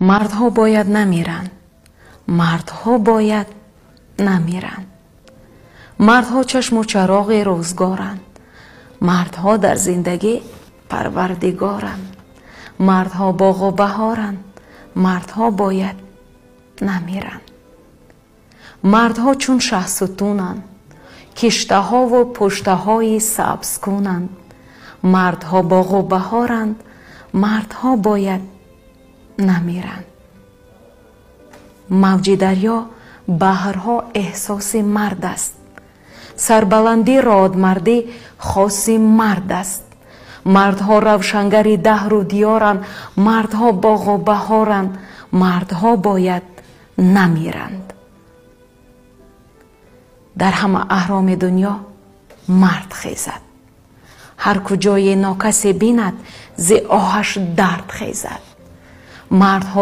Мардҳо бояд намиранд. Мардҳо бояд намиранд. Мардҳо чашму чароғи рӯзгоранд. Мардҳо дар зиндагӣ парвардигоранд. Мардҳо боғу баҳоранд. Мардҳо бояд намиранд. Мардҳо чун шаҳсутунанд, киштаҳову пуштаҳои сабзкунанд. Мардҳо боғу баҳоранд. Мардҳо бояд намиранд. Мавҷи дарё баҳрҳо эҳсоси мард аст. Сарбаландӣ родмардӣ хоси мард аст. Мардҳо равшангари даҳру диёранд. Мардҳо боғу баҳоранд. Мардҳо бояд намиранд. Дар ҳама аҳроми дунё мард хезад. Ҳар куҷое нокасе бинад, зи оҳаш дард хезад. Мардҳо